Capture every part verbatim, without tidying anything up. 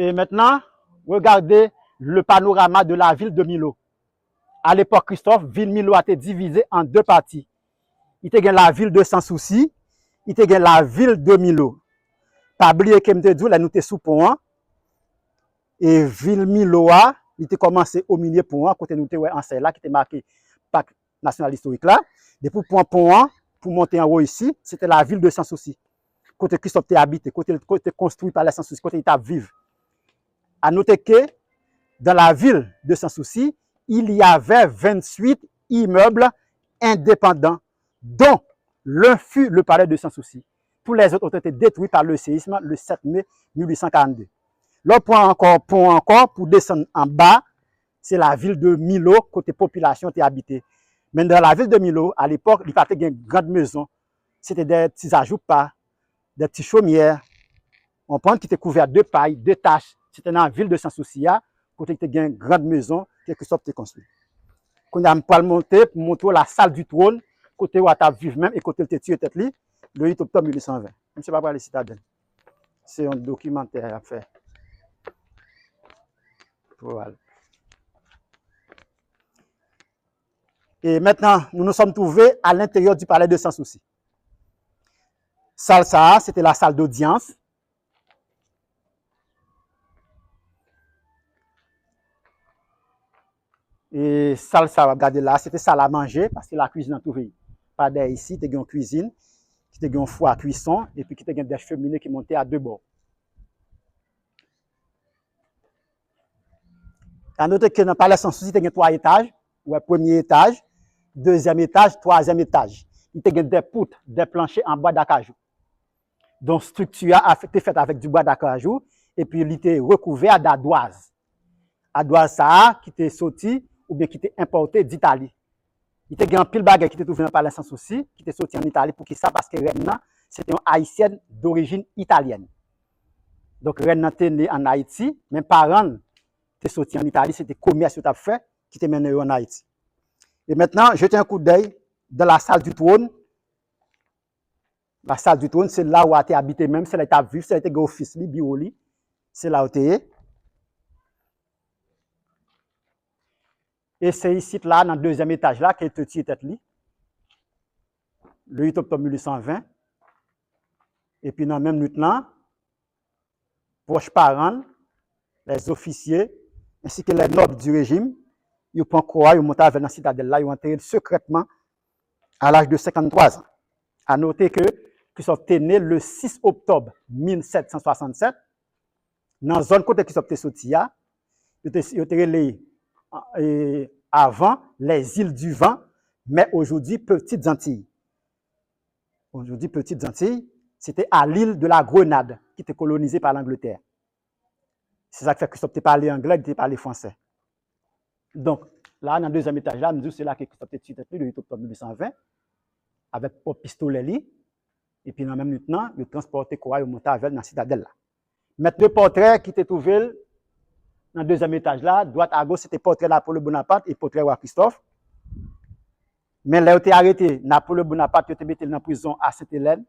Et maintenant, regardez le panorama de la ville de Milo. À l'époque Christophe, vil Milo a te divize an de pati. Li te gen lavil de Sans Souci, li te gen lavil de Milo. Pa bliye ke m te di w lè nou te sou pon an, e vil Milo a, li te kòmanse o milye pon an, kote nou te wè ansèy la ki te make Pak Nasyonal Istorik la. Depi w pran pon an, pou monte anwo isi, se te lavil de Sans Souci. Kote Christophe te abite, kote, kote konstwi Palè Sans Souci, kote li t ap viv. À noter que dans la ville de Sans Souci, il y avait vingt-huit immeubles indépendants, dont l'un fut le palais de Sans Souci. Tous les autres ont été détruits par le séisme le sept mai mille huit cent quarante-deux. Lè w pran ankò pon ankò pou desann anba, se lavil de Milo, kote popilasyon te abite. Men nan lavil de Milo, alepòk, li pa te gen grand mezon. Se te de ti zajoupa, de ti chomyè, w konprann, ki te kouvè de pay, de tach. Se te nan vil de Sans Souci a, kote ki te gen grand mezon ke Christophe te konstwi. Kounye a, m pral monte pou montre w la salle du trône, kote wa t ap viv menm e kote l te tiye tèt li, le huit octobre mille huit cent vingt. Misye pa prale Sitadèl. Se yon dokimantè y ap fè. Pou al. Et maintenant, nous nous sommes trouvés à l'intérieur du palais de Sans Souci. Sal sa a, se te la salle d'audience. E sal sa w ap gade la, se te sal a manje, paske la kwizin nan twouve pa dèyè isi, te gen yon kwizin, ki te gen yon fou a kwison, epi ki te gen de chemine ki monte a de bò. A note ke nan Palè Sans Souci, te gen twa etaj, ou wè premye etaj, dezyèm etaj, twazyèm etaj. Li te gen de pout, de planche an bwa dakajou. Donk, estrikti a te fèt avèk dibwa dakajou, epi li te rekouvè d'adwaz. Adwaz sa a ki te soti oubyen ki te enpòte d'Itali. Li te gen anpil bagay ki te twouve nan Palè Sans Souci, ki te soti ann Itali. Poukisa? Paske rèn nan, se te yon ayisyèn dorijin italyèn. Donk, rèn nan te ne ann Ayiti, men paran l te soti ann Itali, se te komès yo t ap fè ki te mennen yo ann Ayiti. Et maintenant, jetez un coup d'œil dans la salle du trône. La salle du trône, se la wa te abite menm, se la li t ap viv, se la li te gen ofis li, biwo li, se la yo te ye. E se isit la, nan dezyèm etaj la, ke li te tiye tèt li, le huit octobre mille huit cent vingt. Epi nan menm nwit lan, pwòch paran l, les officiers, ainsi que les nobles du régime, yo pran kò a, yo monte avè l nan Sitadèl la, yo antere l sekrètman à l'âge de cinquante-trois ans. À noter que Christophe te ne le six octobre mille sept cent soixante-sept. Nan zòn kote Christophe te soti a, yo te, yo te rele, eh, avant les îles du Vent, mais aujourd'hui Petites Antilles. Aujourd'hui Petites Antilles, se te a l'île de la Grenade, ki te kolonize pa Langletè. Se sa k fè Christophe te pale anglè, li te pale fransè. Donk, la, nan dezyèm etaj la, m di w se la ke Christophe te tiye tèt li le huit octobre mille huit cent vingt, avèk pwòp pistolè li, epi nan menm nwit lan, yo transpòte kò a, yo monte avè l nan Sitadèl la. Mèt de pòtrè ki te twouve l nan dezyèm etaj la, dwat a goch, se te pòtrè Napoleon Bonaparte e pòtrè wa Christophe. Men lè yo te arete Napoleon Bonaparte, yo te mete l nan prizon a Sent Elèn.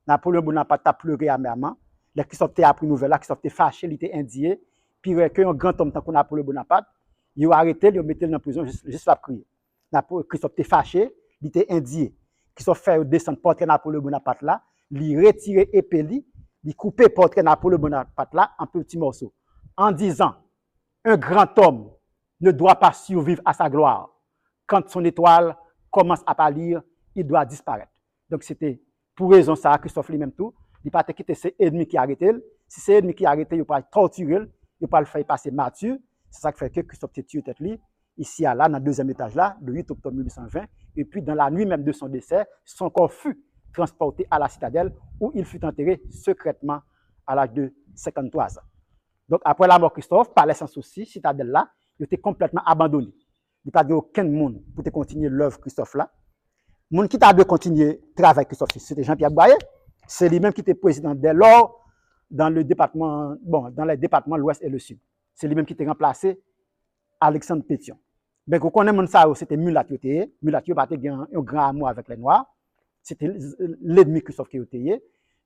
Napoleon Bonaparte t ap plere amèman. Lè Christophe te apri nouvèl la, Christophe te fache, li te endiye. Pi rèd ke yon grannonm tankou Napoleon Bonaparte, yo arete l, yo mete l nan prizon jis, jis l ap kriye. Napo-, Christophe te fache, li te endiye. Christophe fè yo desann pòtrè Napoleon Bonaparte la, li retire epe li, li koupe pòtrè Napoleon Bonaparte la an piti mòso, en disant, un grand homme ne doit pas survivre à sa gloire. Quand son étoile commence à pâlir, il doit disparaître. Donk, se te pou rezon sa a, Christophe li menm tou, li pa te kite se ènmi ki arete l. Si se ènmi ki arete l, yo pral tòtire l, yo pral fè l pase mati. Se sa k fè ke Christophe te tiye tèt li isi a la, nan dezyèm etaj la, le huit octobre mille huit cent vingt, et puis dans la nuit même de son décès, son corps fut transporté à la citadelle où il fut enterré secrètement à l'âge de cinquante-trois ans. Donk, apre lanmò Christophe, Palè Sans Souci, Sitadèl la, yo te konplètman abandone. Li pa t gen okenn moun pou te kontinye lèv Christophe la. Moun ki ta dwe kontinye travay Christophe, se te Jean-Pierre Boyer. Se li menm ki te prezidan dèlò dans le département, bon, dans les départements l'Ouest et le Sud. Se li menm ki te ranplase Alexandre Pétion. Donk, ou konnen moun sa yo, se te milat yo te ye. Milat yo pa te gen yon gran amou avèk lè nwa. Se te lènmi Christophe ke yo te ye.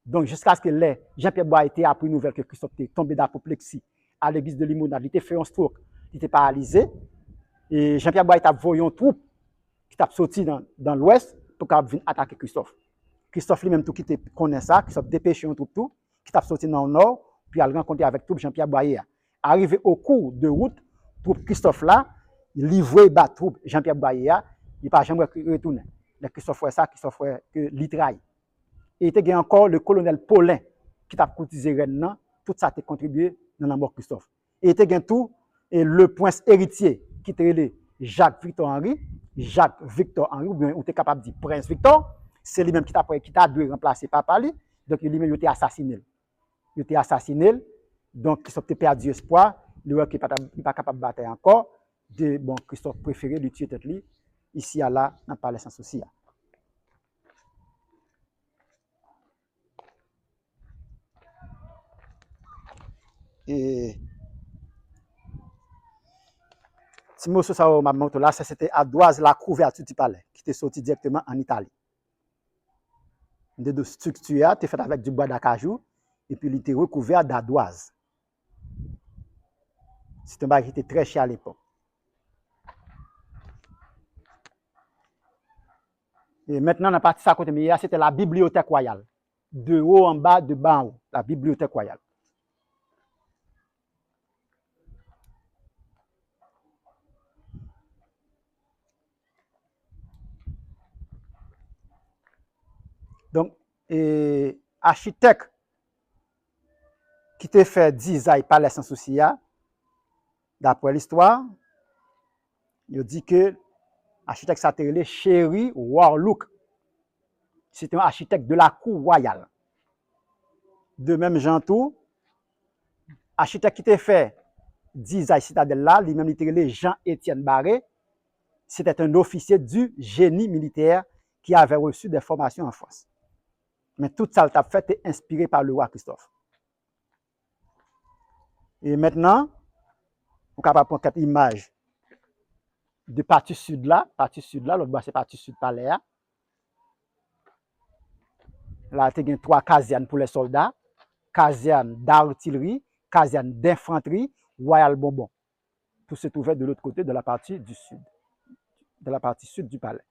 Donk, jiskaske lè Jean-Pierre Boyer te apri nouvèl ke Christophe te tonbe d'apopleksi, à l'église de Limonade, li te fè yon stroke, li te paralize. E Jean-Pierre Boyer t ap voye yon twoup ki t ap soti nan, nan lwès pou kapab vin atake Christophe. Christophe li menm tou ki te konnen sa, Christophe depeche yon twoup tou ki t ap soti nan nò pou y al rankontre avèk twoup Jean-Pierre Boyer a. Arive o kou de wout, twoup Christophe la, li voye ba twoup Jean-Pierre Boyer a, li pa janm retounen. Lè Christophe wè sa, Christophe wè ke li trayi. E te gen ankò le colonel Paulin ki t ap koutize rèn nan, tout sa te kontribye nan lanmò Christophe. E te gen tou e le prince héritier ki te rele Jacques Victor Henry, Jacques Victor Henry, oubyen ou te kapab di Prince Victor, se li menm ki ta, ki ta dwe ranplase papa li, donk li menm yo te asasine l. Yo te asasine l, donk Christophe te pèdi espwa, li wè ke li pa ta, li pa kapab batay ankò, de, bon, Christophe prefere li tiye tèt li, isi a la, nan palè Sans Souci a. E ti moso sa yo m ap montre w la, sa se te adwaz la couverture du palais, ki te soti dirèkteman ann Itali. De, de strikti a te fèt avèk du bois d'acajou, epi li te rekouvè d'ardoise. Se te yon bagay ki te trè chè a lepòk. E mentnan, nan pati sa kote m ye a, se te la bibliyotèk wayal. De haut en bas, de bas en haut, la bibliothèque royale. Donk, e, achitèk ki te fè dizay Palè Sans Souci a, daprè listwa, yo di ke achitèk sa te rele Cherry Warlook. Se te yon achitèk de la cour royale. De menm jan tou, achitèk ki te fè dizay sitadèl la, li menm li te rele Jean Étienne Barré. C'était un officier du génie militaire qui avait reçu des formations en France. Men tout sa l t ap fè te enspire pa le roi Christophe. E mentnan, ou kapab pran kèk imaj de pati sid la, pati sid la, lòt bò a se pati sid palè a. La te gen twa kazèn pou lè sòlda, kazèn d'artilri, kazèn d'enfantri, Royal Bonbon. Tout se trouvait de l'autre côté, de la partie du sud, de la partie sud du palais.